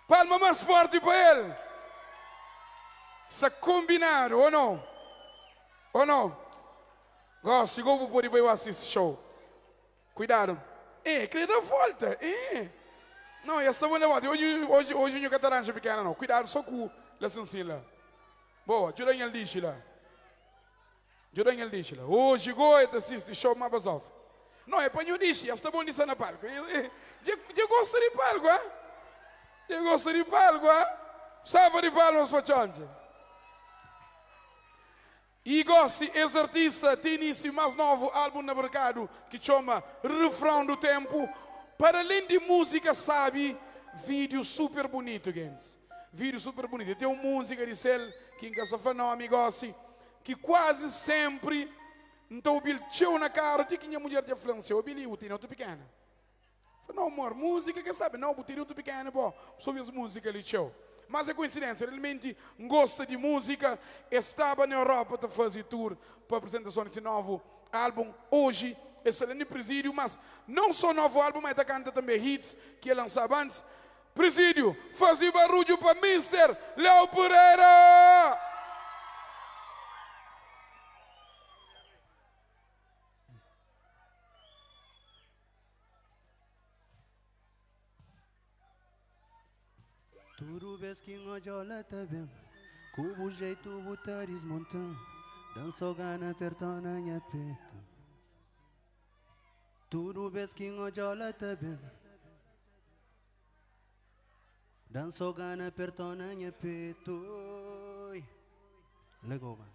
Palma más forti pa el. Sta konbinadu, ô no? Ô no? Gósi gó bu pode bai ba sisti show. Kuidadu. E kre da volta. E. Não, e sta bom da volta. Oji, oji, oji nhu ka ta ranja pikena não. Kuidadu só ku la sinsin la. Boa, djuda-m el dixi la. Djuda-m el dixi la. Oji gó e ta sisti show má bazofa. Não, é pa nhu dixi. E sta bom di sta na palku. Dja, dja gosta di palku, ha? Dja gosta di palku, ha? Salva di palmas pa Txontxa. I gosi es artista teni si mas novu album na merkadu ki txoma Refrão do Tempo. Para além di músika sabi, vídeo super bunitu gentis. Vídeo super bunitu. E ten un músika di sel ki N ka sa fla nomi gosi, ki kuazi sempri N ta obil txeu na karu ti ki nha mudjer dja fla-m, se obi li bu tene otu pikena. Fla, Nau amor, múzika ke sabe? Nau, bu tene otu pikena bo, bu sa obi es múzika li txeu. Mas é koinsidênsia, realmenti N gosta di múzika. E staba na Europa ta faze tour pa apresentason di se novu álbum. Oji e sta la na Presídiu, mas não só novu álbum, ma e ta kanta tanbe hits ki e lansaba antis. Presídiu, faze barudju pa Mister Léo Pereira! Tudu bes ki N odja-u la ta ben Ku bu jeitu bu ta dismonta-m Da-m so gana aperta-u na nha petu Tudu bes ki N odja-u la ta ben Da-m so gana aperta-u na nha petu Let go, man.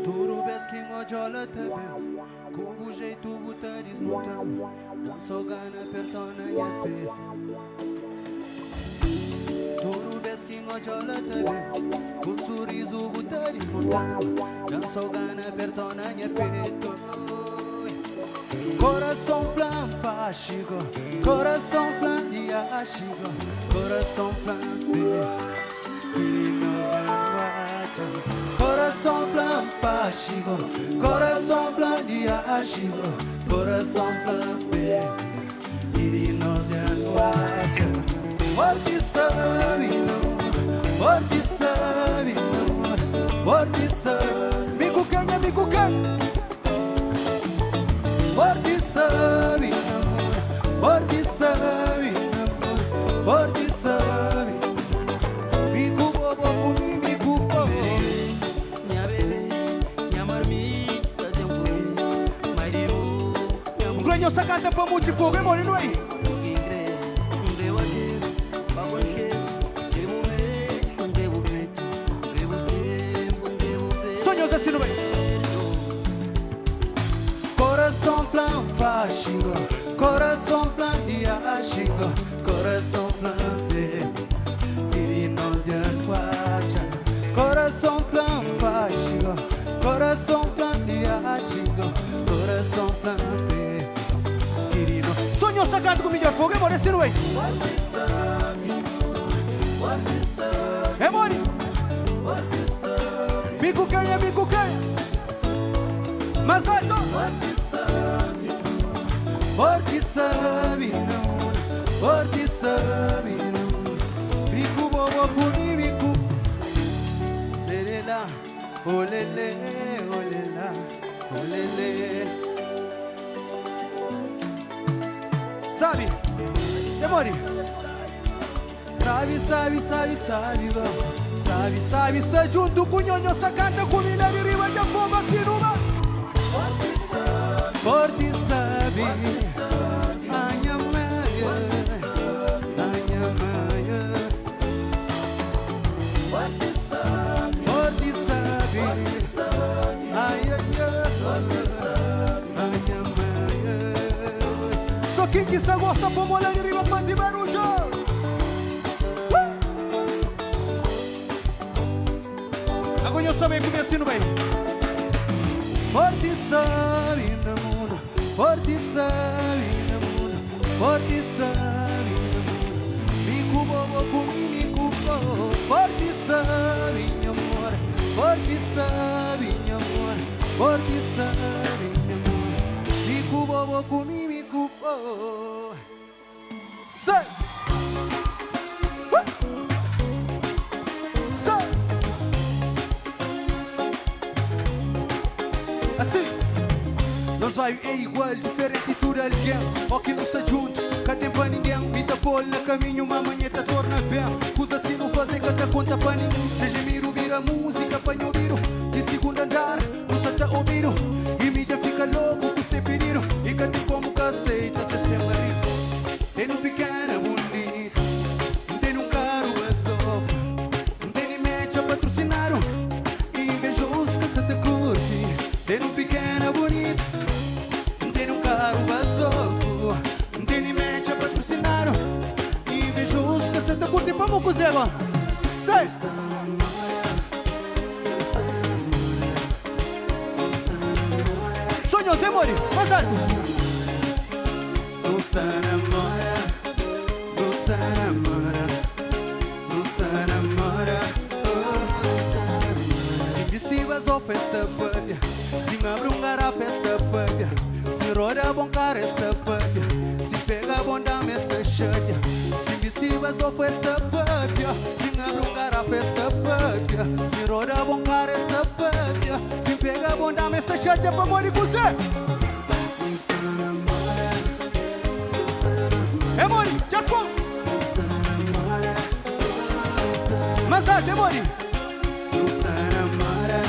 Tudu bes ki N odja-u la ta ben Ku bu jeitu bu ta dismonta-m Da-m so gana aperta-u na nha petu Tudu bes ki N odja-u la ta ben Ku un surizu bu ta dismonta-m Da-m so gana aperta-u na nha petu Coração fla-m faxigo Coração fla-m diaxigo Coração fla-m Coração fla-m faxigo Coração fla-m diaxigo Coração fla-m Forti sabi Forti sabi Forti sabi Mi ku kenha, mi ku kenha Forti sabi Forti sabi Forti sabi Mi ku bo, bo ku mi, mi ku bo Nha bebê, nha marmita tem purê Mai di bo, nha Ngre nho sa kanta pa mutxi fogo, e mori nu ei Ki ngre, ngre wakeru, pa konxeru Ngre bu bexu, ngre bu petu Ngre bu tempu, ngre bu So nhos asi nu bai. Coração fla-m faxigo, coração fla-m diaxigo, coração fla-m bebe, tiri nos dja kuatxa. Coração fla-m faxigo, coração fla-m diaxigo, coração fla-m bebe, tiri nos. So nhos ta kanta ku midjor fogo, e mori asi nu bai. E mori. Mi ku kenha, mi ku kenha. Mas alto. Forti sabi não, forti sabi não. Fico bobo ku mi, ku. Lelela, olele, olela, olele. Sabi. E mori. Sabi, sabi, sabi, sabi, go. Sabi, sabi, sta djuntu ku nho, nho sa kanta ku mi la di riba dja fogo asi nu ba. Forti sabi, a nha maia, a nha maia. Forti sabi, ai ai ai, a nha maia. So ken ki sa gosta po mo la di riba fazi barudju. Agora nho sabe ku mi asi nu bai. Forti sabi na mundu, forti sabi na mundu, forti sabi na mundu. Mi ku bo. bobo ku mi, mi ku bo. Forti sabi nha amor, forti sabi nha amor, forti sabi nha amor. Mi ku bobo ku mi, mi ku bo. Sai! Sai! Assim! Nos vibe é igual, diferente tudo alguém. Ó que não está junto, cá tem pa ninguém. Me tá pôr na caminho, uma manhã tá torna bem. Coisas que não fazer, que te conta pa ninguém. Seja miro, vira música, pa ouvir. De segundo andar, não só tá ouvir. E mídia fica louco com se pedir. E que tem como que aceita se ser marido. Tem um pequeno bonito, tem um caro azul, tem mecha patrocinar. Invejoso que se te curte. Tem um pequeno bonito, tem um carro azul, tem mecha patrocinar. Invejoso que se te curte. Vamos com o agora. Sei. Sonho, Zé Mori, mais alto. Não está namora, não está namora, não está namora. Se vestivas ou festa pabia, se abre um garrafa esta pabia, se roda bom cara esta pabia, se pega bom dama esta chatea, se vestivas ou festa pabia, se abre um garrafa esta pabia, se roda bom cara esta pabia, se pega bom dama esta chatea, pa morrer com você. É Mori, já foi. Mais alto, é Mori. Não está namora,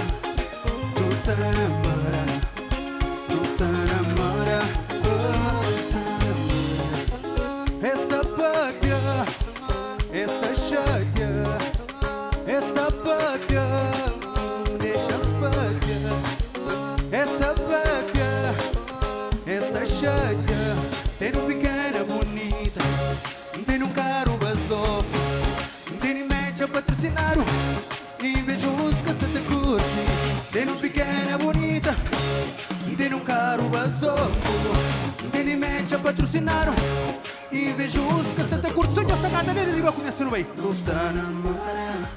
não está namora, não está namora. Esta pabia, esta chatea, esta pabia, deixa-se pabia. Esta pabia, esta chatea, tem um pequena bonita, tem um caro basofo, tem mecha patrocinar, invejoso que se te curte. Tem um pequena bonita, tem um caro basofo, tem mecha patrocinar, invejoso que se te curte. Sonho sacada dele riba começa no meio. Não está namora,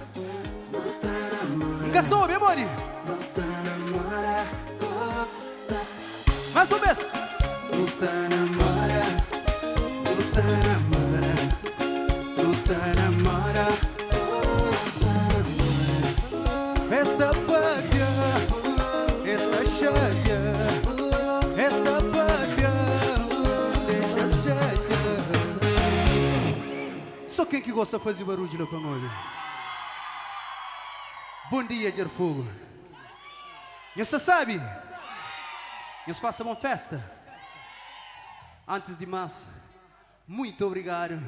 não está namora, Nunca soube, amor. não está namora, Mais uma vez. não está namora, não está namora, não está namora. Esta pabia, esta chatea, esta pabia, deixa chatea. Só quem que gosta de fazer barulho lá para nós? Bom dia, Djarfogo. E você sabe? Nós passa uma festa. Antes de mais, muito obrigado.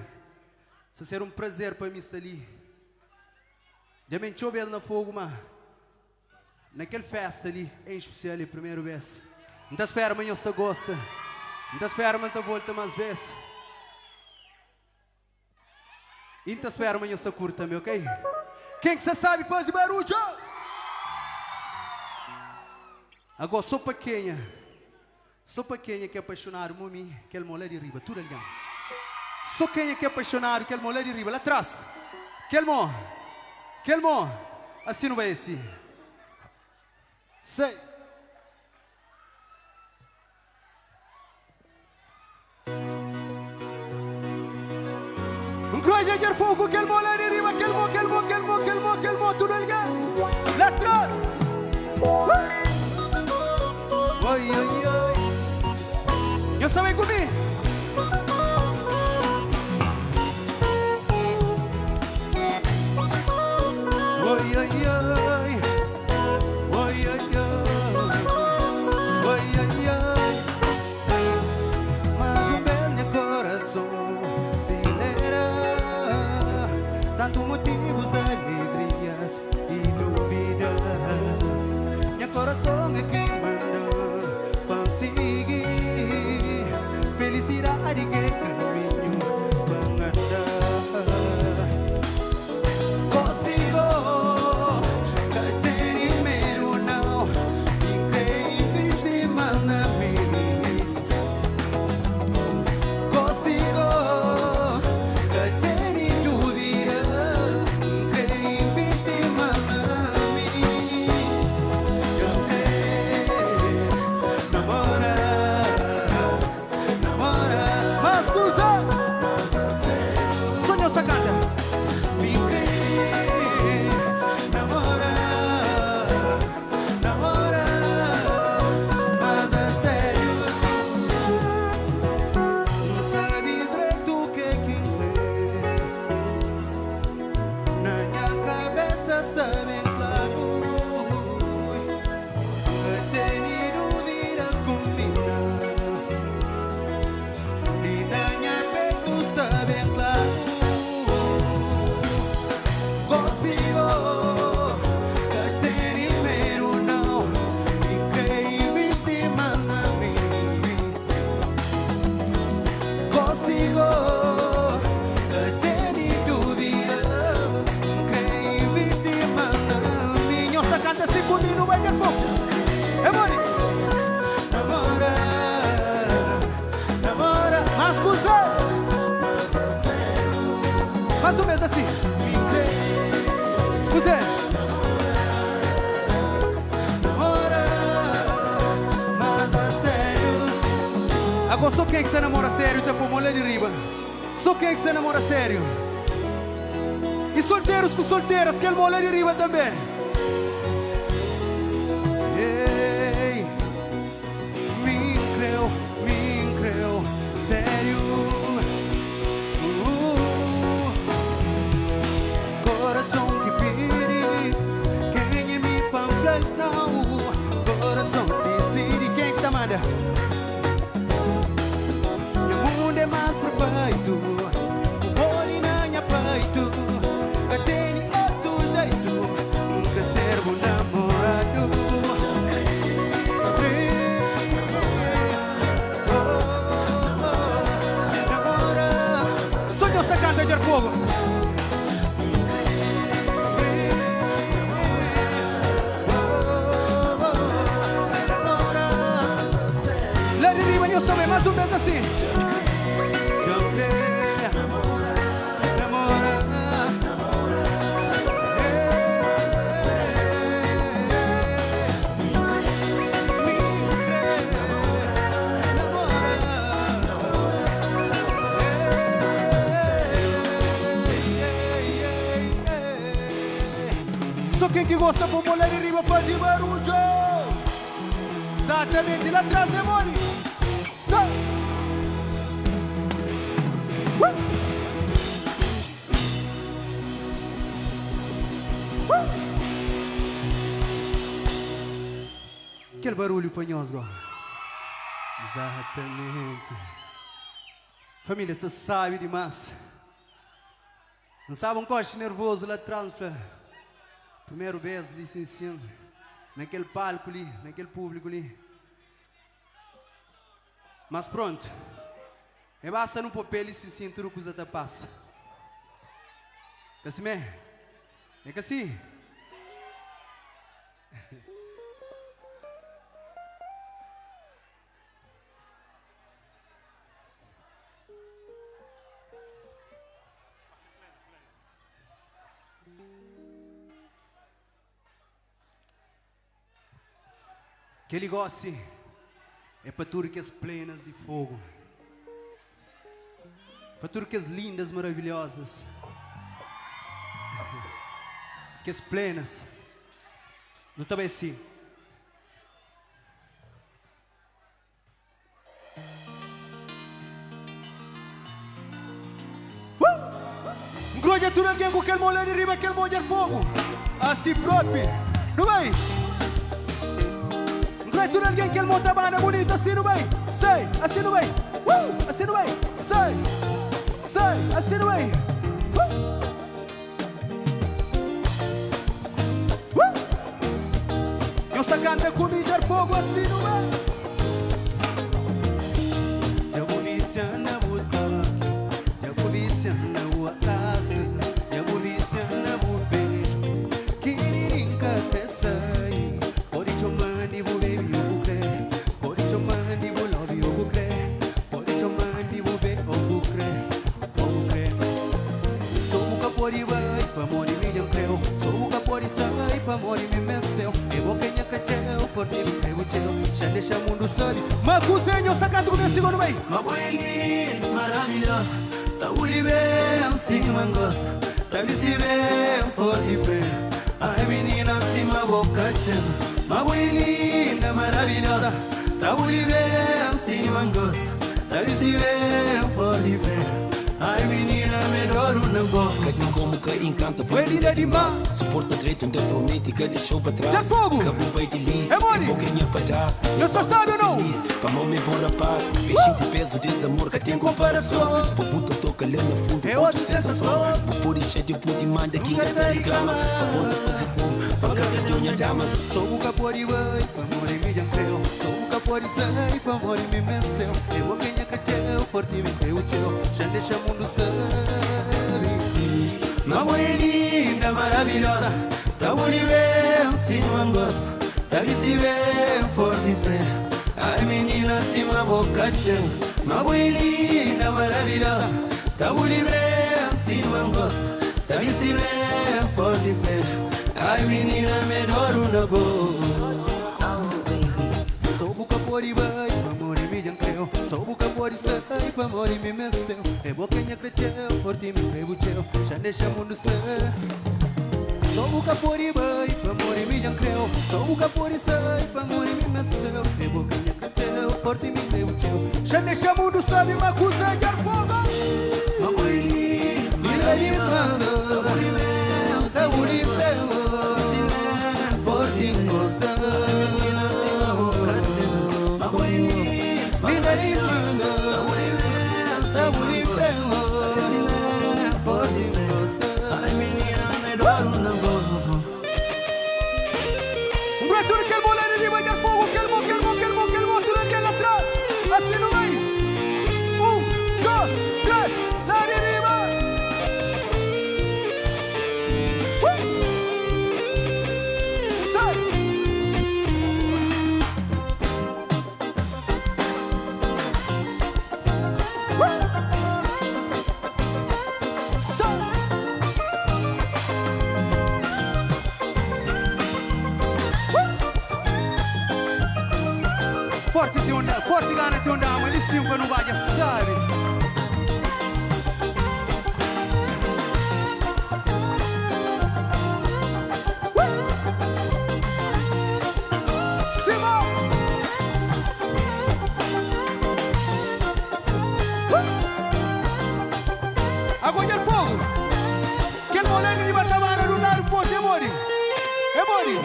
Isso será um prazer para mim estar ali. Já me encheu na fogo, mas naquela festa ali, em especial, é a primeira vez. Não te espera, amanhã você gosta. Não te espera, mas te volta mais vezes. E não te espera, amanhã você curta também, ok? Quem que você sabe fazer barulho? Agora, só para quem é? Só para quem é que é apaixonado, mami, que ele molha de riba, tudo ali. Só quem é que é apaixonado, que ele molha de riba, lá atrás. Que ele mo, que ele mo, assim não vai assim. Sei. Encoraja de fogo, que ele molha de riba, que ele mo, que ele mo, que ele mo, que ele mo, que ele mo, tudo ali. Lá atrás. Oi, oi, oi. Eu sabem comigo? Oi, oi, oi. Oi, oi, oi. Oi, oi, oi. Mas o meu coração acelera. Tanto motivos de alegrias e dúvidas. Meu coração é quem manda para seguir. Felicidade que é caminho para andar. Consigo Más un bês asi. Kuzê? Namora, mas a sériu. Agó sô ken ki sta namora sériu ta pô mô la di riba. Sô ken ki sta namora sériu. I solterus ku solteras, kel mô la di riba tanbê. Ei, mi N krê-u, mi N krê-u sériu. Uh, Korason ki pidi, ken é mi pa N fla-l nau? Korason disidi, ken ki ta manda? Nha mundu é más perfeitu ku bo li na nha peitu. Ka tene otu jeitu, N kre ser bu namoradu. Kre, oh, oh, namora. Sô nhos ta kanta Djarfogo. La di riba nhos ta bai más un bes asi. Sô ken ki gosta pô mô la di riba faze barudju. Exatamente, la tras é modi. Sa. Uh! Uh! Kel barulhu pa nhos go. Exatamente. Família sta sabi dimás. N staba un koxi nervozu la tras, N fla, Primeru bes li sin sin, na kel palku li, na kel públiku li. Mas prontu, e basta nu pô pé li sin sin, tudu kuza ta pasa. Ka simé? É ka si? Kel-li gósi é pa tudu kes plenas di fogu, pa tudu kes lindas maravilhosas, kes plenas. Nu ta bai si. Nglodja tudu algen ku kel mon la di riba, kel mon dja fogu. Asi propi. Nu bai. Nglodja tudu algen kel mon ta banda bunitu. Asi nu bai. Sai. Asi nu bai. Woo! Asi nu bai. Sai. Sai. Asi nu bai. Woo! Woo! Nhos ta kanta ku mi djar fogu asi nu bai. Dja bu visia na bu toki, dja bu visia na bu abrasu, dja bu visia na bu beju ki nin ka kre sai. Pode txoma di bu baby o bu kre, pode txoma di bu love o bu kre, pode txoma di bu be o bu kre, o bu kre. So bu ka pode bai pamodi mi dja N kreu So bu ka pode sai pamodi mi mesteu É bo ke nha kretxeu, forti mi kreu txeu Xa dexa mundu sabe Ma kuzê nhos ta kanta ku mi asi gó nu bai. Ma bo é linda, maravilhosa Ta uli ben sima N gosta Ta bisti ben, forti ben Ai minina sima bo ka ten Ma bo é linda, maravilhosa Ta uli ben sima N gosta Ta bisti ben, forti ben Ai minina me doru na bo. Ka ten komu ka inkanta Bo é linda dimás. Suporta dretu, N ta promete ka dexau pa Dja tras fogu! Ka bu bai di li, É é modi? bo ki é nha padás Nha Nhos ta pa N sabe sta ô nau? feliz Pamó mi é bon rapaz Pexi di pezu des amor ka ten konparason Bu bu ta toka la na fundu É otu otu sensason sensason. Bu pode xatia, pode manda ki N Nunka ka ta ta riklama riklama Pa bo N ta faze tudu pa N ka perdeu nha dama. So bu ka pode bai pamodi mi dja N kreu So bu ka pode sai pamodi mi mesteu É bo ke nha kretxeu, forti mi kreu txeu Xa N dexa mundu sabe Ma bo é linda, maravilhosa Ta buli ben sima N gosta Ta bisti ben, forti prenda Ai minina sima bo ka ten Ma bo é linda, maravilhosa Ta buli ben sima N gosta. Ta bisti ben, forti ben Ai minina me doru na bo So bu ka pode bai pamodi mi dja N kreu So bu ka pode sai pamodi mi mesteu É bo ke nha kretxeu, forti mi kre bu txeu Xa N dexa mundu sai So bu ka pode bai pamodi mi dja N kreu So bu ka pode sai pamodi mi mesteu É bo ke nha kretxeu, forti mi kre bu txeu Xa N dexa mundu sabe ma kuza dja fogo Ma bu di mi, mi la di manda Bu di meu, sa bu di meu Bisti ben, forti N gosta Minina sima bo ka ten Ma bu di mi, mi la di manda Bu di meu, sa bu di meu Bisti ben, forti N gosta Ai minina me doru na bo. Un grande tudu kel mo la di riba dja fogo kel mo kel mo kel mo kel mo tudu algen la tras asi nu bai un dos tres la di riba ui sai. Ui sai. Forti tem onda, forti gana tem onda, mas li sim pa nu badja sabi. Sima! Agora dja fogo! Kel moleni di batabana di un ladu pa otu é modi? É modi?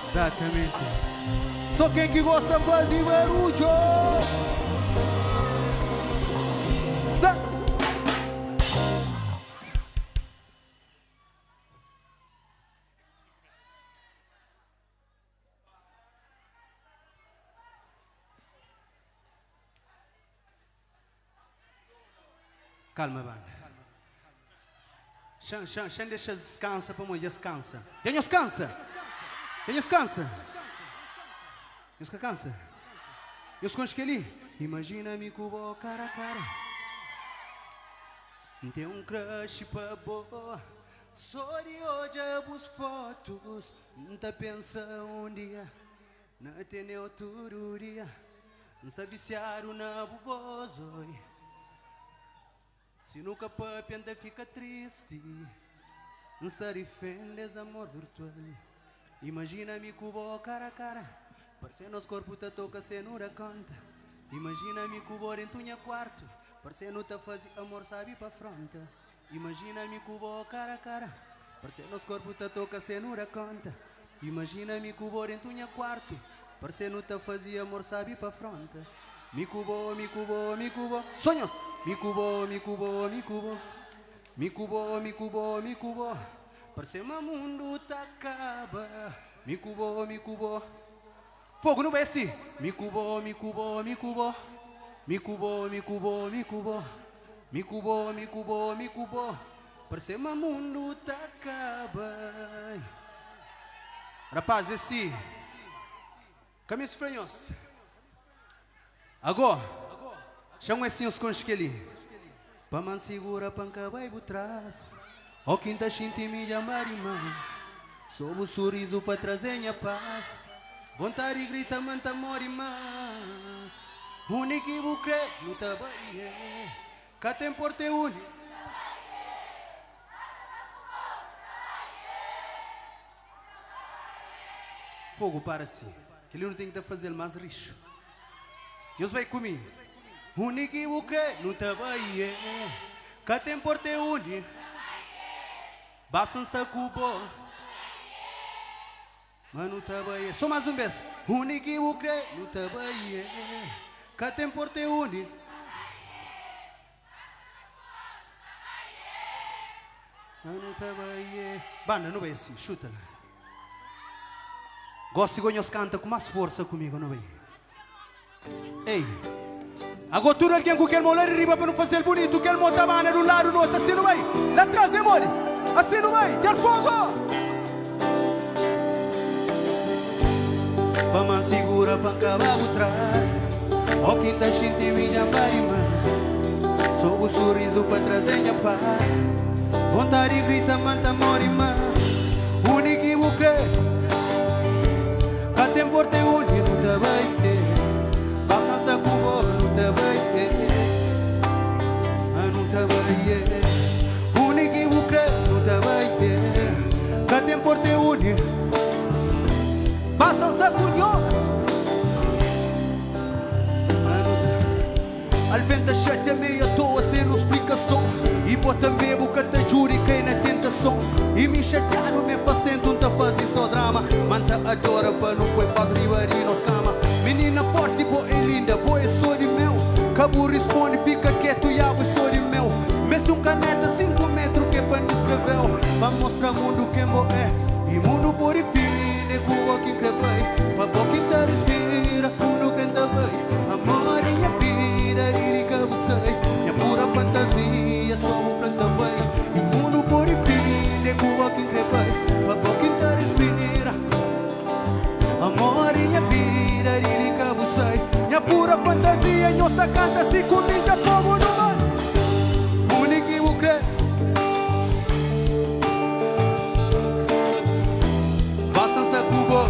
Exatamente. Só ken ki gosta fazi barudjo. Sa. Calma banda. Xan, xan, xan dexa descansa pamodi dja scansa. Dja nhos cansa? Dja nhos cansa? Nhos ka cansa? Nhos konxe kel-li? Imagina mi ku bo cara a cara N ten un crush pa bo Só di odja bus fotos N ta pensa un dia Na teneu tudu dia N sta visiadu na bu voz, oi Si nu ka papia N ta fika tristi N sta rifén des amor virtual Imajina mi ku bo kara a kara Parse nos korpu ta toka sen nu da konta Imajina mi ku bo dentu nha kuartu Parse nu ta faze amor sabi pa fronta Imajina mi ku bo kara a kara Parse nos korpu ta toka sen nu da konta Imajina mi ku bo dentu nha kuartu Parse nu ta faze amor sabi pa fronta Mi ku bo, mi ku bo, mi ku bo Sonhos! Mi ku bo, mi ku bo, mi ku bo Mi ku bo, mi ku bo, mi ku bo Parse ma mundu ta kaba Mi ku bo, mi ku bo Fogo nu bai si. Mi ku bo, mi ku bo, mi ku bo Mi ku bo, mi ku bo, mi ku bo Mi ku bo, mi ku bo, mi ku bo Parse ma mundu ta kaba Rapaz é si Ka mi fla nhos Agó Xa-m é si nhos konxe kel-li Pa man sigura pa N ka bai bu tras Ó ki N ta xinti mi dja N ba dimás Sô bu surizu pa traze nha pas Vontadi grita ma N ta móre más Undi ki bu kre nu ta bai eh Ka ten porta é undi Fogo para si Kel-li nu ten ki ta faze-l más rixu Nhos bai ku mi Undi ki bu kre nu ta bai eh Ka ten porta é undi Basta N sta ku bo Ma nu ta bai eh Sô más un bês Undi ki bu kre nu ta bai eh Ka ten porta é undi Ma nu ta bai eh Banda nu bai si, xuta la Gosi go nhos kanta ku más forsa kumigu nu bai Ei Agó tudu algen ku kel mô la di riba pa nu faze-l bunitu Kel mô ta bana di un ladu di otu Asi nu bai La tras é modi Asi nu bai Djar fogo! Pa man sigura pa N ka ba bu tras Ó ki N ta xinti mi dja N ba dimás. Sô bu surizu pa traze nha pas Vontadi grita ma N ta móre ma Undi ki bu krê Ka ten porta é undi nu ta bai Ba sansa ku bo nu ta bai Ma nu ta bai Undi ki bu krê nu ta bai Ka ten porta é undi Ba sansa ku nhos Alven ta xatia meio a toa sen un splikason I bo tanbe bu ka ta djuda i kai na tentason I mi xatiadu mi faz tentu N ta fazi so drama Ma N ta adora pa nu poi paz riba di nos kama Minina forti bo é linda bo é so di meu Ka bu risponde fika ketu ya bo é so di meu Meste un kaneta 5 metru ke pa N diskreveu Pa mostra mundu ken bo é I mundu pode finde ku bo ki N kre bai Pa bo ki N ta rispira mundu kre N ta bai Amor é nha vida, di li ka bu sai Nha pura fantasia, so bu fla ta bai I mundu pode finde, ku bo ki N kre bai Pa bo ki N ta respira Amor é nha vida, di li ka bu sai Nha pura fantasia, nhos ta kanta si ku mi dja fogu nu bai Undi ki bu kre Ba sansa ku bo.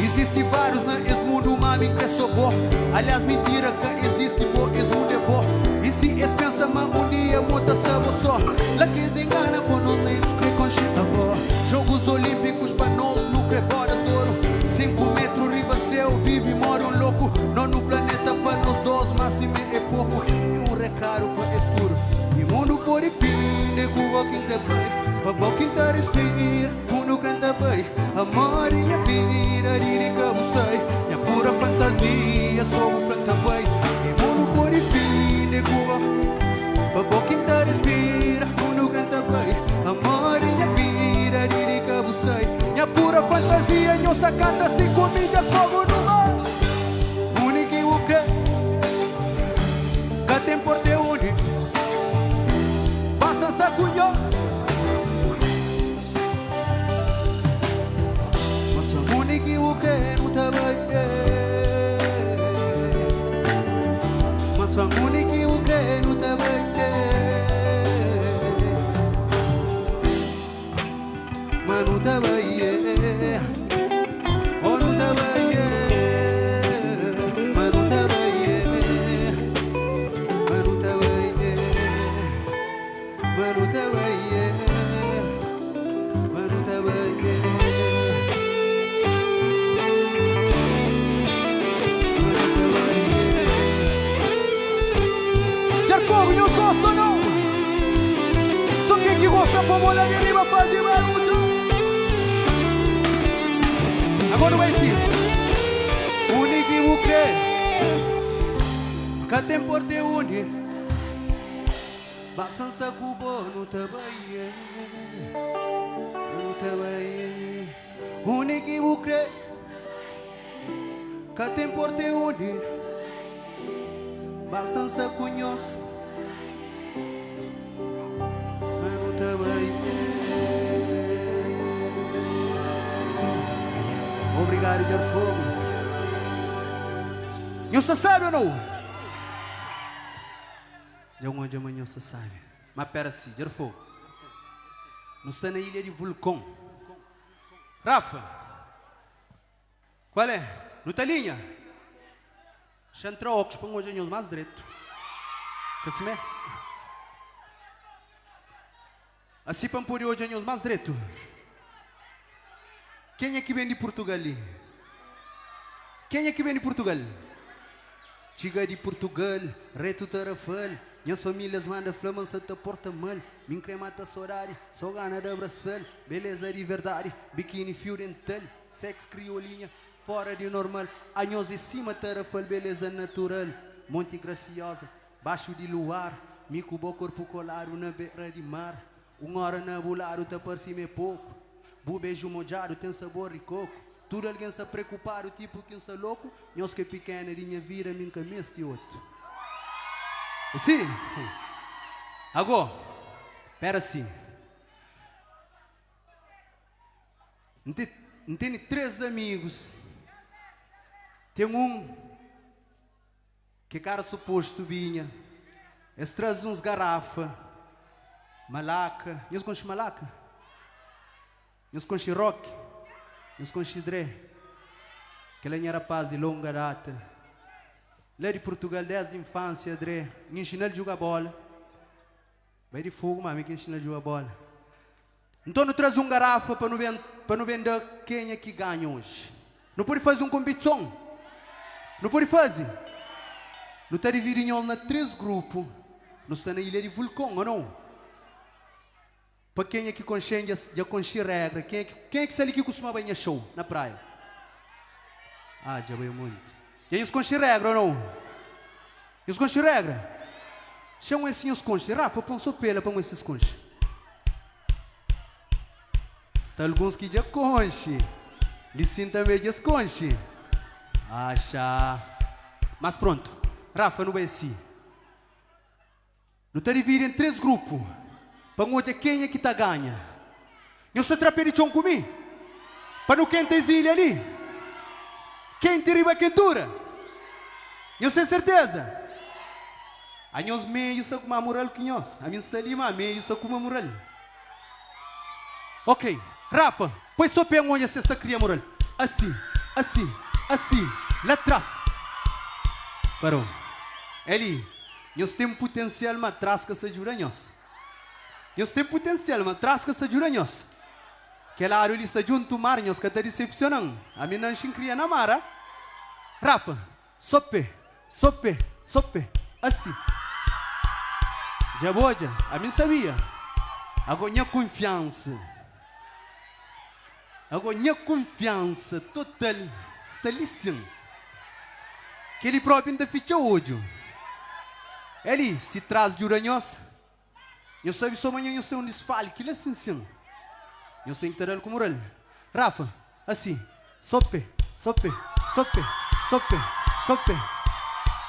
Izisti várius na es mundu ma mi kre so bo Aliás mintira ka izisti bo es mundu é bo I si es pensa ma un dia mo ta sta bo so La kes engana bo nos nen es kre konxe abo Jogus olímpikus pa nos nu kre bodas d'oru 5 metru riba séu vivi mori un loku No nu planeta pa nos dos ma simé é poku É un rekadu pa es tudu I mundu pode finde ku bo ki N kre bai Pa bo ki N ta respira Mundu kre N ta bai Amor di nha vida di di ka bu sai Nha pura fantasia so bu fla N ta bai I mundu pode finde ku bo Pa bo ki N ta respira Mundu kre N ta bai Amor di nha vida di di ka bu sai Nha pura fantasia Nhos ta kanta si ku mi dja fogu nu bai Undi ki bu kre Ka ten porta é undi Basta N sa ku nho. Undi ki bu kre nu ta bai Mas pa undi ki bu kre nu ta bai Ma nu ta bai Oh nu ta bai Ma nu ta bai Ma nu ta bai Ma nu ta bai Ma nu ta bai Dja fogo nhos gosta ou não? Só quem que gosta pô mão lá de riba faze barulho. Agora nu bai si Undi ki bu kre Ka ten porta é undi Ba sansa ku bo nu ta bai Nu ta bai Undi ki bu kre Ka ten porta é undi Ba sansa ku nhos Ma nu ta bai Obrigadu Djarfogo Nhos ta sabe ou não? Dja N odja ma nhos ta sabe. Ma pera si, dja fogu. Nu sta na ilha di vulkon. Rafa, Kual é? Nu ta linha? Xa N tra ókus pa N odja nhos más dretu. Ka simé? Asi pa N pode odja nhos más dretu. Kenha ki ben di Purtugal li? Kenha ki ben di Purtugal? Txiga di Purtugal, retu Tarafal Nhas famílias manda fla ma N sa ta porta mal Mi N kre mata sodadi, so gana di abrasa-l Beleza di verdadi, bikini fiu dental Sex kriolinha, fora di normal Anhos é sima Tarafal, beleza natural Monte Graciosa, baxu di luar Mi ku bo korpu koladu na bera di mar Un óra na bu ladu ta parse ma é poku Bu beju modjadu ten sabor di koku Tudu algen sta preokupadu tipu ki N sta loku Nhos ki é pikena di nha vida mi N ka meste otu Si Ago Pera si N tene 3 amigus Ten un. Ki kara supostu binha. Es traze uns garafa, malaka. Nhos konxe malaka? Nhos konxe Roki? Nhos konxe Dre? Kel-la nha rapaz di longa data. La di Purtugal desdi infansia Dre N inxina-l djuga bola. Bai di fogu ma mi ki inxina-l djuga bola. Nton nu traze un garafa pa nu ben pa nu ben da kenha ki ganha oji. Nu pode faze un konpitison? Nu pode faze? Nu ta dividi nhos na 3 grupu. Nu sta na ilha di vulkon, o nau? Pa kenha ki konxe-m dja dja konxe regra. Kenha ki kenha ki sta li ki kustuma bai nha show na praia? Ah, dja bai monti. Dja nhos konxe regra o nau? Nhos konxe regra? Xa un es si nhos konxe. Rafa, pon so pela pa un es si es konxe. Sta alguns ki dja konxe. Li sin tanbe dja es konxe. Ah, xa. Mas prontu. Rafa, nu bai si. Nu ta dividi en 3 grupu pa N odja kenha ki ta ganha. Nhos ta tra pé di txon ku mi pa nu kenta es ilha li? Kenti riba kentura? Nhos ten serteza? A nhos meiu sa kuma mural ki nhos. Ami N sta li ma meiu sa kuma mural. Ok, Rafa, poi so pé N odja si es ta kria mural. Asi, asi, asi, la tras. Parou. Eli. Nhos ten putensial ma tras ka sa djuda nhos. Nhos ten putensial ma tras ka sa djuda nhos. Kel áriu li sta djuntu mar nhos ka ta disepsiona-m. Ami nanxi N kria na mar a. Rafa, So pe, so pe, so pe, asi. Dja bu odja, ami N sabia. Ago nha kunfiansa, ago nha kunfiansa total sta li sin. Keli propi N ta fitxa odju. Eli, si tras djuda nhos, nhos sabe so ma nho nhos ten un disfalki la sin sin. Nhos ten ki ta dal ku mural. Rafa, Asi, so pe, so pe, so pe, so pe, so pe.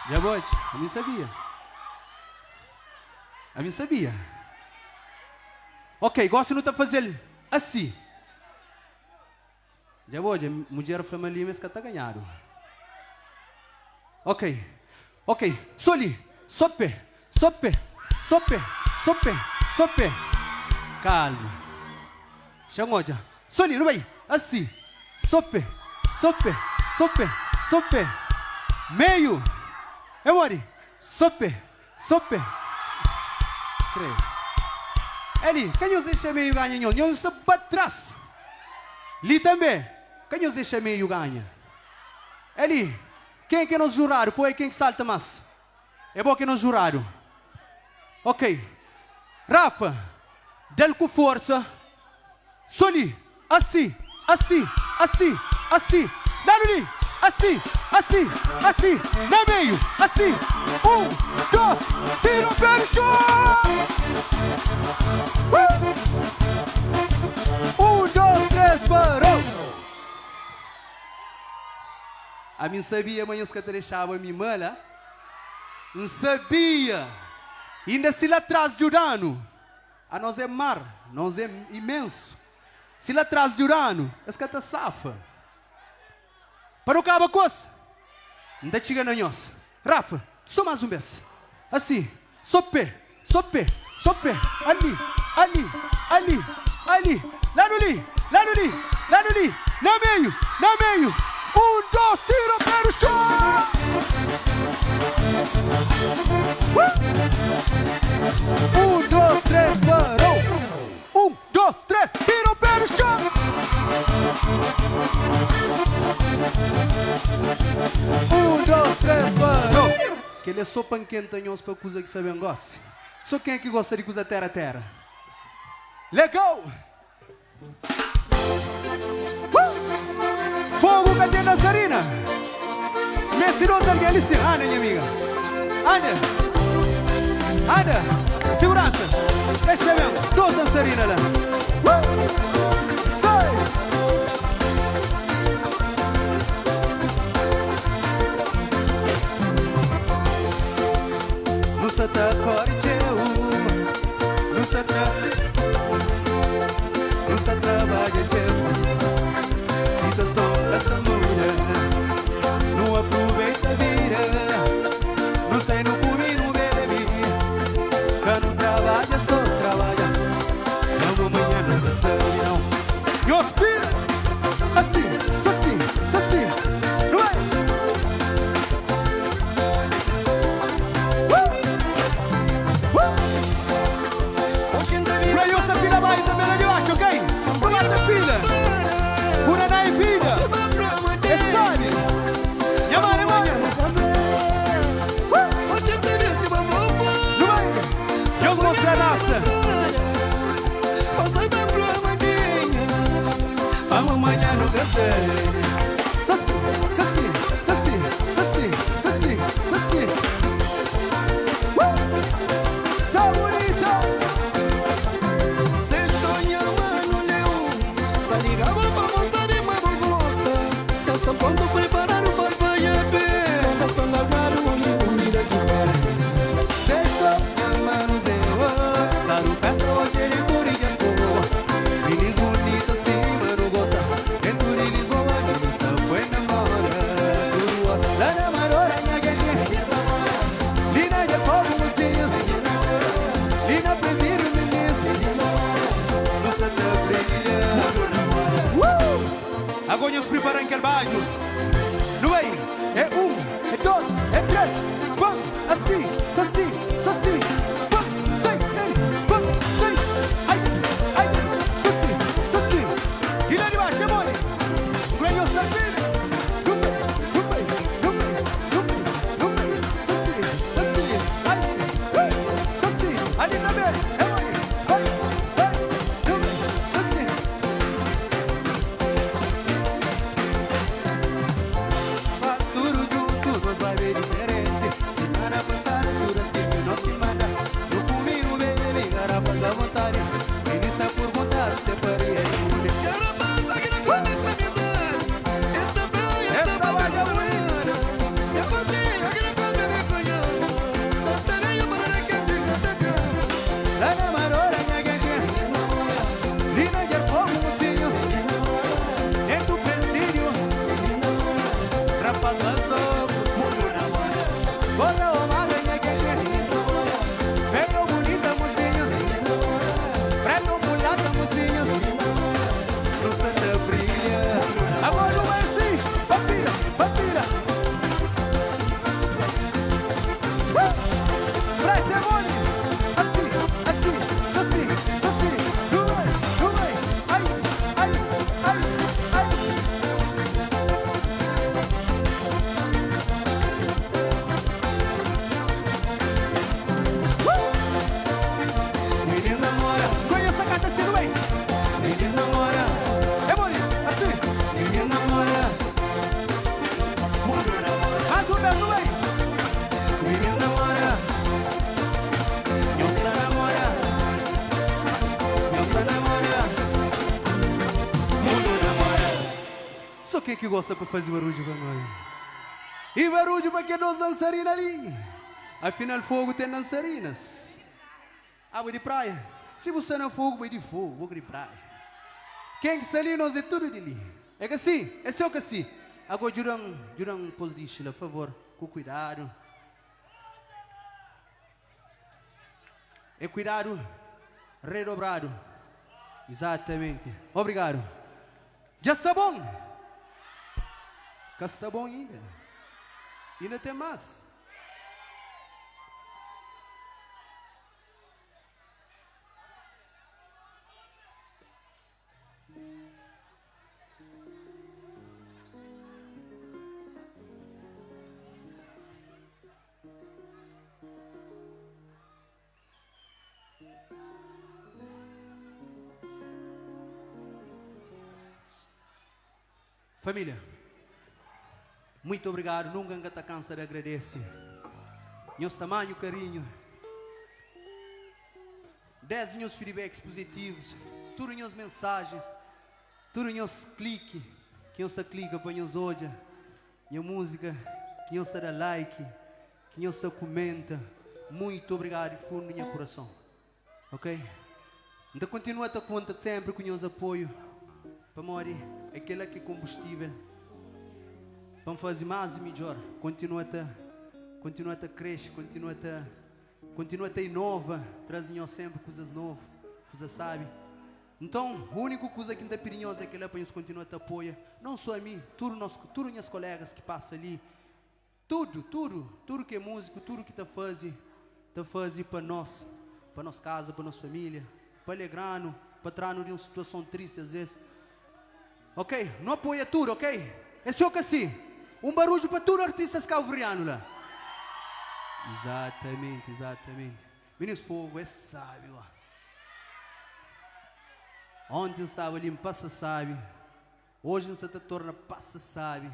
Dja bo odja, ami N sabia. Ami N sabia. Ok, gosi nu ta faze-l asi. Dja bu odja, mudjer fla ma li ma es ka ta ganhadu. Ok, ok, so li, so pe, so pe, so pe, so pe, so pe. Kalma. Xa N odja. So li, nu bai. Asi, so pe, so pe, so pe, so pe. Meiu. É modi? So pe, so pe. Krê. Eli, ka nhos dexa meiu ganha nhos. Nhos sta pa tras. Li tanbê, ka nhos dexa meiu ganha. Eli, ken ki é nos juradu? Poi ken ki salta más. É bo ki é nos juradu. Ok. Rafa, da-l ku forsa. So li, asi, asi, asi, asi, ladu li, asi, asi, asi, na meiu, asi, un, dos, tira o pé di txon! Un, dos, tres, parou! Ami N sabia ma nhos ka ta dexaba mi mal, ah? N sabia! Inda si la tras djuda-nu. Anos é mar, nos é imensu. Si la tras di Uranu es ka ta safa. Pa nu kaba kos, N ta txiga na nhos. Rafa, so más un bes. Asi, so pé, so pé, so pé. Ali, ali, ali, ali. Ladu li, ladu li, ladu li. Na meiu, na meiu. Un, dos, tira pé du txon! Un, dos, tres, parou! Un, dos, tres, tira o pé do chão! Un, dos, tres, parou! Kel é só pa nkenta nhos pa kuza ki sa ben gosi. Só kenha ki gosta di kuza tera tera. Legal! Fogo ka ten dançarina. Meste di otu algen li sin. Anda nha amiga. Anda. Anda. Segurança. Dexa ben. Dos dançarina la. Sai. Nu sa ta kori txeu. Nu sa ta. Nu sa trabadja txeu Situason ka sta muda Nu aproveita vida Manhã nu ka sai. Sasi, sasi, sasi, sasi, sasi, sasi. Uh! Saborita! Sexto, nha mano Zé, oh, Claro, festa hoje ele curi de fogo. Minis bonita assim, mano, gosta. Dentro de Lisboa, minis tá foi namora. Turua, lá na Marora, nha guetinha. Lina de fogo, mocinhas. Lina presídio, meninas. No Santa Brilha. Agora nós preparamos aquele baixo. No way! É um, é dois, é três. Vamos, assim, assim, assim. Vamos, sei, ei, vamos, sei. Ai, ai, assim, assim. E lá de baixo, é mole. Ganhou Sabine. Dume, dume, dume, dume, dume. Assim, assim. Ai, ei, assim. Ali também, é mole. Vai, vai, dume, assim. Faz tudo junto, nós vai ver diferente. Semana passada, churrasquinho, nós que manda. No comi, no bebe, garrafas à vontade. Ministra por contar, te paria e Esta vai é bonita. Lá na Marora, nha guetinha. Lina de fogo, mocinhos. Dentro do presídio. Rapaz lançou, mundo namora. Corra o magra, nha guetinha. Veio bonita, mocinhos. Preto, mulata, mocinhos. No Santa Brilha. Agora não vai assim. Batida, batida. Preste mole. Assim, assim, assim, assim. Não vai, não vai. Ai, ai, ai, ai. Menina namora, Conheça a carta assim, não vai. menina namora, É bonito, assim. menina namora. Mundo namora, Mais um vez, não vai. menina namora. Nhosa namora, nhosa namora. Mundo namora. Só quem que gosta para fazer barulho para nós? E barulho para que nós dançarina ali? Afinal, fogo tem dançarinas. Água de praia. Se você não fogo, vai de fogo, fogo de praia. Quem que ali, nós é tudo de ali. É que assim, é só que assim. Agora, juram, juram position, por favor, com cuidado. É cuidado redobrado. Exatamente. Obrigado. Já está bom? Já está bom ainda. Ainda tem mais. Família, muito obrigado. Nunca nunca cansa de agradecer. Meus tamanho, carinho. Dez meus feedbacks positivos, tudo minhas mensagens, tudo meus clique, que eu está clica para nós hoje, minha música, que eu está dá like, que eu está comenta. Muito obrigado de fundo do meu coração. Ok? Então continua a ter conta sempre com o nosso apoio. Para morrer, aquele que é combustível. Para fazer mais e melhor. Continua a continua a crescer, continua a inova, traz sempre coisas novas, coisas sabe. Então, a única coisa que ainda pedimos é que ele para continua a apoiar, não só a mim, tudo nós, tudo minhas colegas que passam ali, tudo, tudo, tudo que é músico, tudo que está fazendo, está fazendo para nós, para nossa casa, para nossa família, para alegrar, para entrar de uma situação triste às vezes. Ok? Não apoia tudo, ok? É só que assim, um barulho para todos os artistas cabo-verdianos lá. Exatamente, exatamente. Meninos Fogo é sábio lá. Ontem eu estava ali em Passa Sabe. Oji N sa ta torna pasa sabi.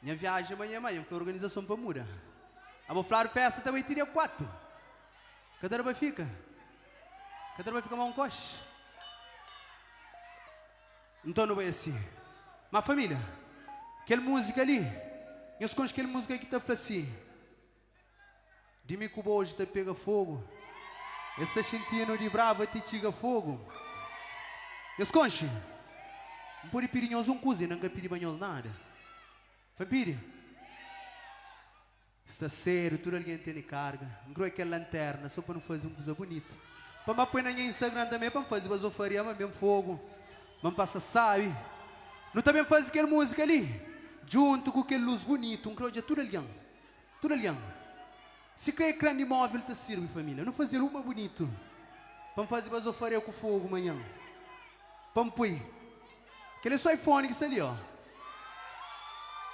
Nha viaji manha ma dja N fla organizason pa muda. Abo fladu festa ta bai ti dia 4. Ka ta da pa fika. Ka ta da pa fika ma un koxi. Nton nu bai asi. Ma família, kel múzika li, nhos konxe kel múzika ki ta fla si, Di mi ku bo oji ta pega fogu, Es ta xinti-nu di brava ti txiga fogu. Nhos konxe? N pode pidi nhos un kuza? Inda N ka pidiba nhos nada. Fa N pidi? Sta sedu, tudu algen tene karga. N krê kel lanterna so pa nu faze un kuza bunitu. Pa N ba poi na nha Instagram tanbe pa N faze bazofaria ma ben fogu, ma N pasa sabi. Nu ta ben faze kel múzika li djuntu ku kel lus bunitu. N krê odja tudu algen, tudu algen. Si krê ekran di móvel ta sirbi família. Nu faze-l uma bunitu pa N faze bazofaria ku fogu manhan. Pa N poi. Kel é so iPhone ki sta li ó.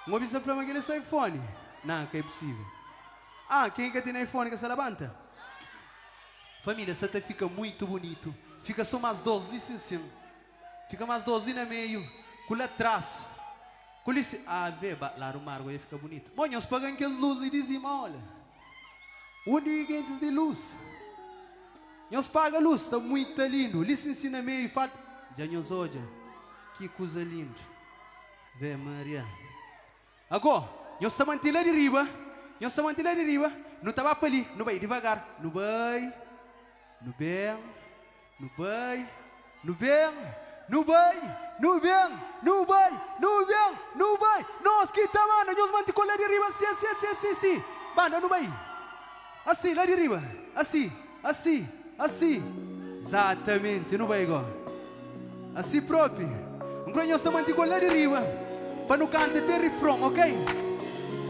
N obi sa fla ma kel é so iPhone. Nah, ka é possível. Ah, ken ki ka tene iPhone ka sa labanta? Família, sa ta fika muito bonito. Fika so mas dos li sin sin. Fika mas dos li na meio, ku la tras. Ku li si, ah, vê, ba la do margo ia fika bonito. Mo nhos paga-m kes luz li di sima, olha. Undi gentis di luz? Nhos paga luz, sta muita lindu. Li sin si na meiu falta. Dja nhos odja ki kuza lindu. Ve Maria. Ago, nhos ta manti la di riba, nhos ta manti la di riba, nu ta ba pa li, nu bai divagar, nu bai, nu ben, nu bai, nu ben, nu bai, nu ben, nu bai, nu ben, nu bai, nos ki ta manda, nhos manti ku la di riba, si, si, si, si, si, banda, nu bai, asi, la di riba, asi. Asi, asi, zatamenti, nu bai go. Asi propi. N kre nhos ta manti go la di riba pa nu kanta te rifron, ok?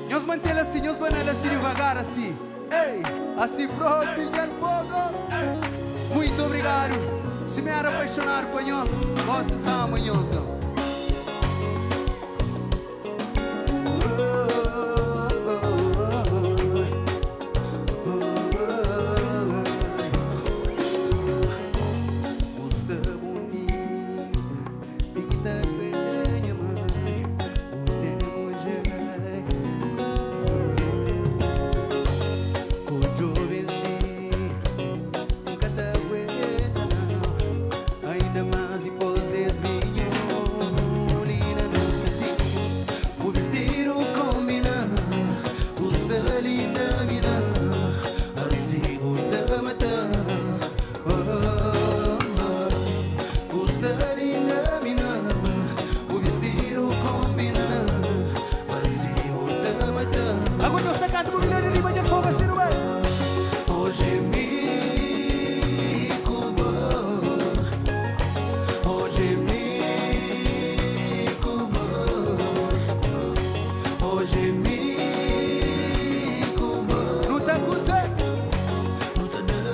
Nhos mante-l asi, nhos bana-l asi divagar asi. Ei, asi propi, Djarfogo! Muito obrigadu. Si mi era apaixonadu pa nhos, gosi N sa ama nhos go. Agora nhos ta kanta bu milhor di riba dja fogo asi nu bai. Nu ta kuze. Nu ta kuze.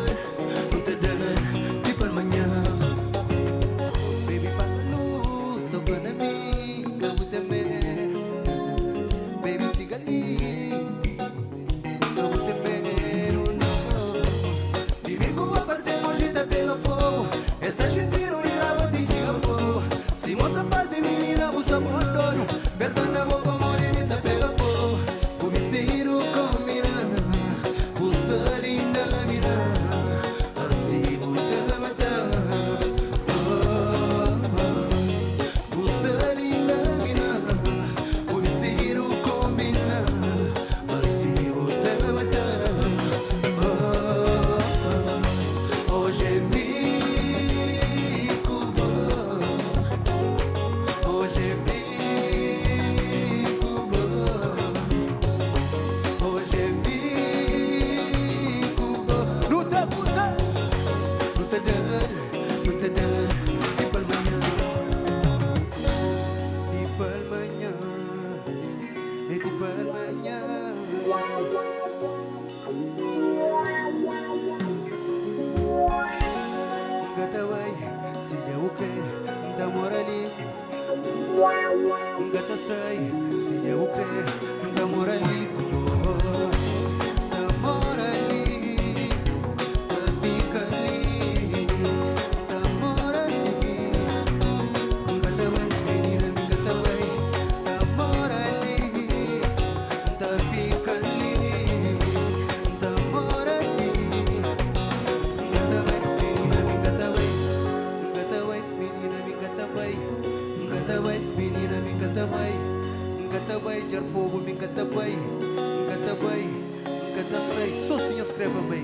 kre pa bai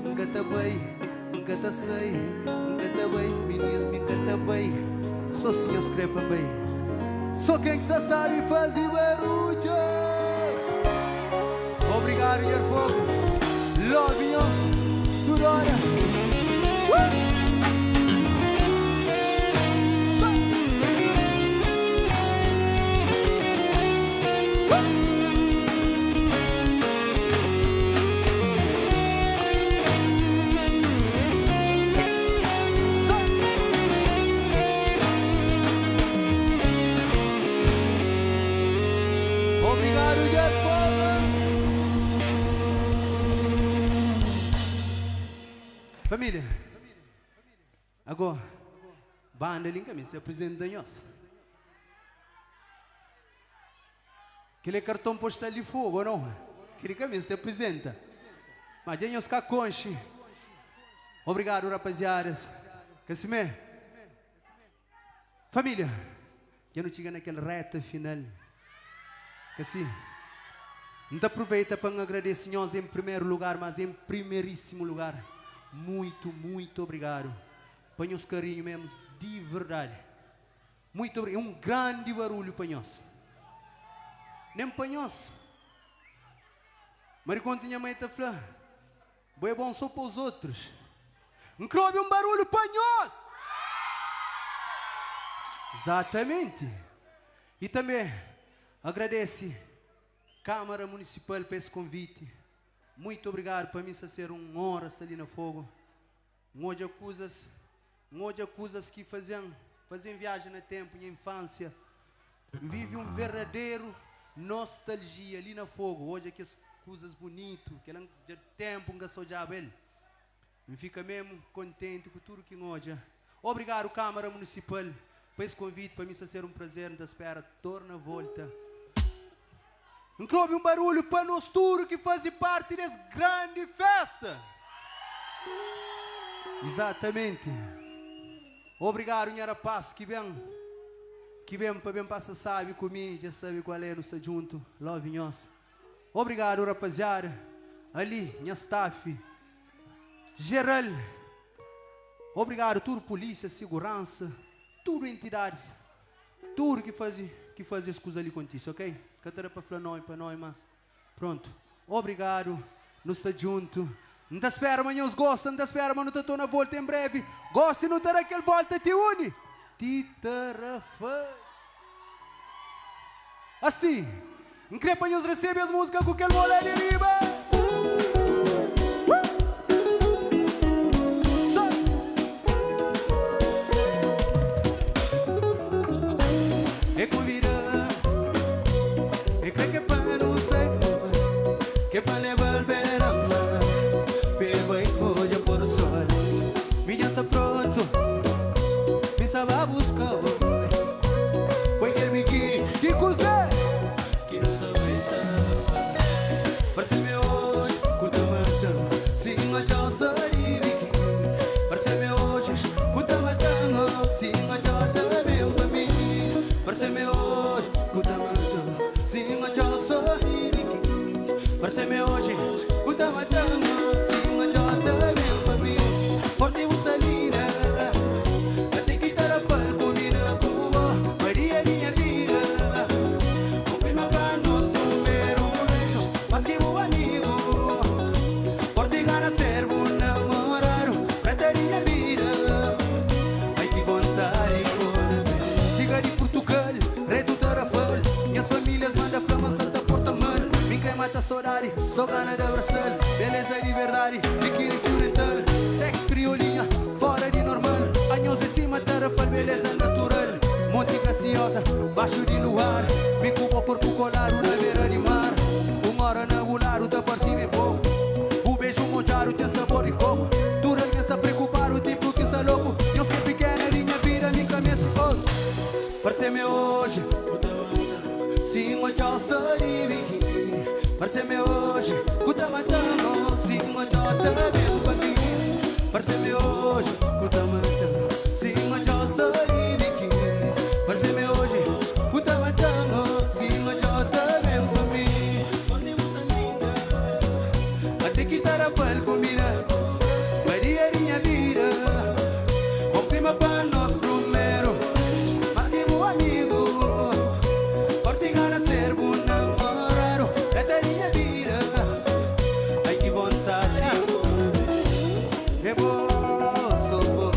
N ka ta bai, N ka ta sai N ka ta bai, minis mi N ka ta bai Sô si nhos kre pa bai Sô ken ki sa sabe faze barudju Obrigadu Djarfogo Love nhos tudu ora Woo! Obrigado, Djarfogo! Família, agó banda li N ka meste aprizenta nhos. Kel é karton postal di Fogo ou não? Kel ka meste aprizenta. Ma dja nhos ka konxe. Obrigadu rapaziadas. Ka simé? Família, dja nu txiga na kel reta final. Ka si? N ta aproveita pa N agradese nhos en primeru lugar, mas en primerísimu lugar, muitu, muitu obrigadu pa nhos karinhu mesmu di verdadi. Muito obrigado. Um grande barulho pa nhos. Nem pa nhos. Mas quando minha mãe ta fla, bo é bom só pa os outros. N kre obi um barulho pa nhos. Exatamente. E também agradece Câmara Municipal pa esse convite. Muito obrigado. Pa mim está ser um honra estar ali na Fogo. N odja kuzas, N odja kuzas ki faze-m, faze-m viaja na ténpu, nha infánsia. N vive un verdaderu nostaljia li na Fogu, odja kes kuzas bunitu, kel-la dja ténpu N ka sta odjaba el. N fika mésmu kontenti ku tudu ki N odja. Obrigadu Kámara Munisipal pa es konviti, pa mi sta ser un prazer, N ta spera torna volta. N kre obi un barulhu pa nos tudu ki faze parti des grandi festa! Izatamenti! Obrigadu nha rapaz ki ben, ki ben pa ben pasa sabi ku mi, dja sabi kual é, nu sta djuntu, love nhos. Obrigadu rapaziada, ali nha staff geral, obrigadu tudu polísia, siguransa, tudu entidadis. Tudu ki fazi ki fazi es kuza li kontise ok ka ta da pa fla nomi pa nomi mas prontu obrigadu nu sta djuntu N ta spera ma nhos gosta N ta spera ma nu ta torna volta en brevi gosi nu ta da kel volta ti undi ti Tarrafal asi N kre pa nhos resebe es muzika ku kel mo la di riba. E convida E kre ke pa nu sai Ke pa leba-l bera mar P'e bai odja pôr do sol Mi dja sta prontu Mi sa ba buska-u Poi kel bikini Ki kuzê? Ki nu sa bai tapa Parse-me oji ku ta mata-m Si N odja-u sa di bikini Parse-me oji ku ta mata-m Si N odja-u ta ben pa mi Parse-me oji ku ta mata-m Si N odja-u sa di bikini Parse-me oji ku ta mata-m Si N odja-u ta ben pa mi Forti bu sta linda Ate ki Tarrafal kombina ku bo Maria di nha vida Konfirma pa nos primeru beju Mas ki bu amigu Forti gana ser bu namoradu Preta di nha vida Ai ki vontadi korre Txiga di Purtugal, retu Tarrafal Nhas famílias manda fla ma N sa ta porta mal Mi N kre mata sodadi, so gana di abrasa-l Beleza di verdadi, bikini fio dental Sex kriolinha, fora di normal Anhos é sima Tarrafal, beleza natural Monti Graciosa, baxu di luar Mi ku bo korpu koladu na bera di mar Un ora na bu ladu ta parse mi poku Bu beju modjadu ten sabor di koku Tudu algen sta preokupadu tipu ki N sta loku Nhos ki é pikena di nha vida mi ka meste otu Parse-me oji Si N odja-u so di bikini Parse-me oji ku ta mata-m Si N odja-u ta ben pa mi Parse-me oji ku ta mata-m Si N odja-u so di bikini Parse-me oji ku ta mata-m Si N odja-u ta ben pa mi Ate ki ta. Tarrafal combina Pa dia di nha vida Bom clima pa nos primeiro Mas ki bu amigo Forte gana ser bu namorado Preta di nha vida Ai ki vontade É bo, sou bo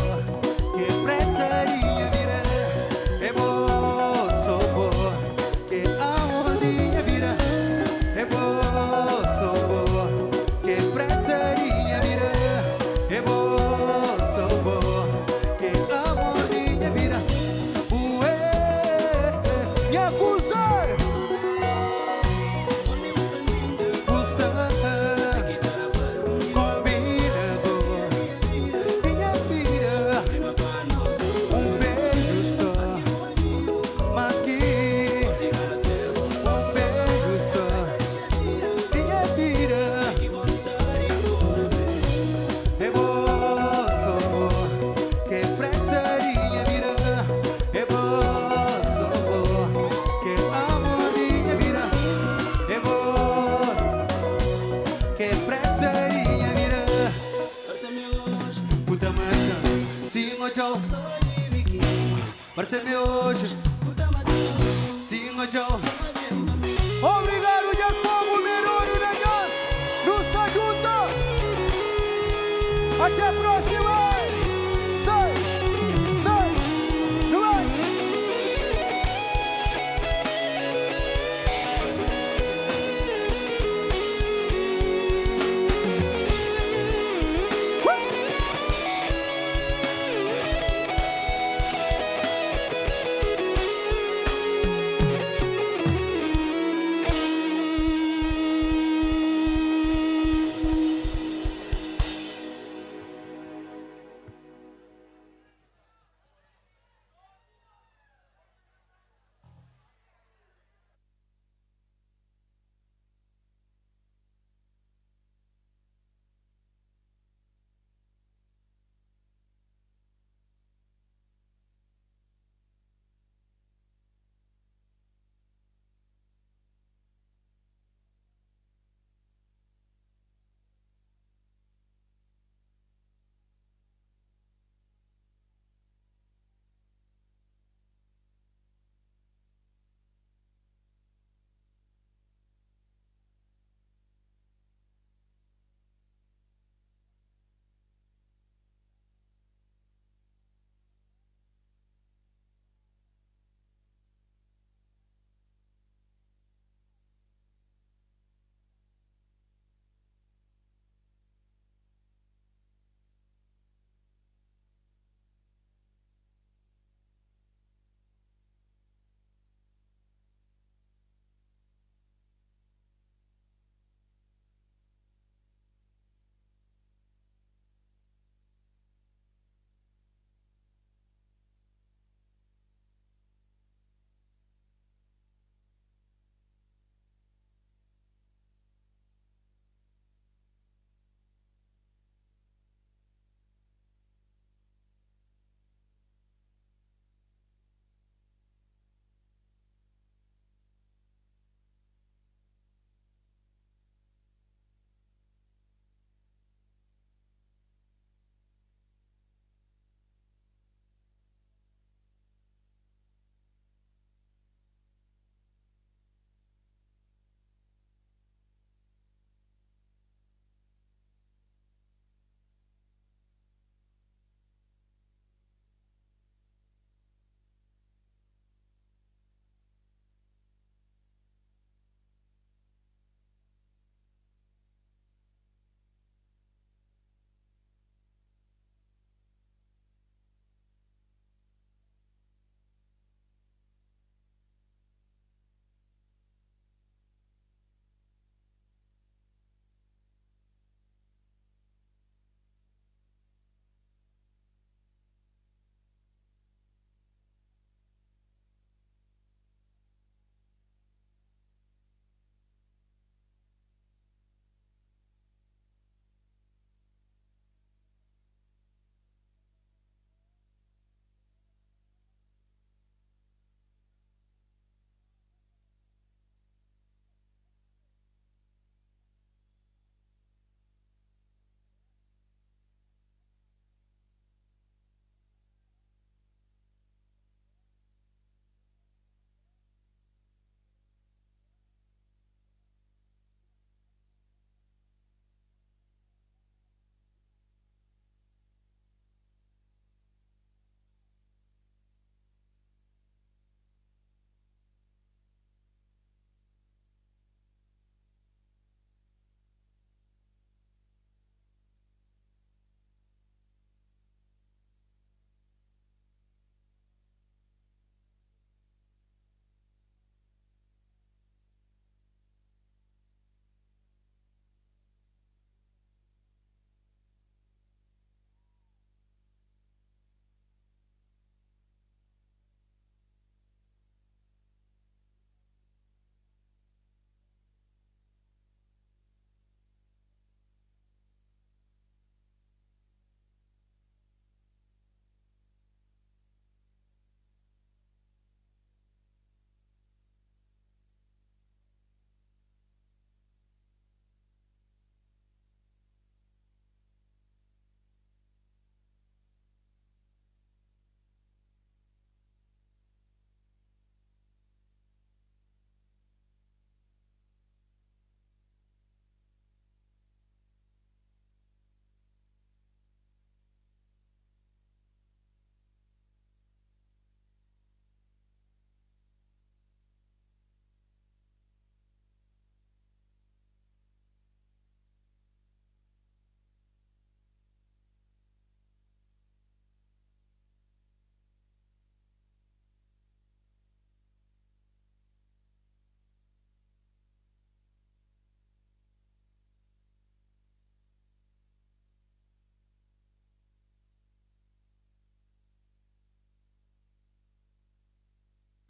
Que preta di nha vida É bo, sou bo Que amor di nha vida É bo, sou bo Que preta di nha vida É bo, sou bo Que amor di nha vida Ué, Nha kuza! Gusta Combina com minha vida. Beijo só, mas que beijo só, minha vida. É bo, sou bo, que preta di nha vida. É bo, sou bo, que amor di nha vida. É bo, que preta di nha vida. Puta mata, sim, tchau. Percebe hoje, sim, tchau. Obrigado, Djarfogu, Miruri Negócio! Nos ajuda! Até a próxima! Sai! Sai! Vai!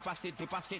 Pasete, pasete.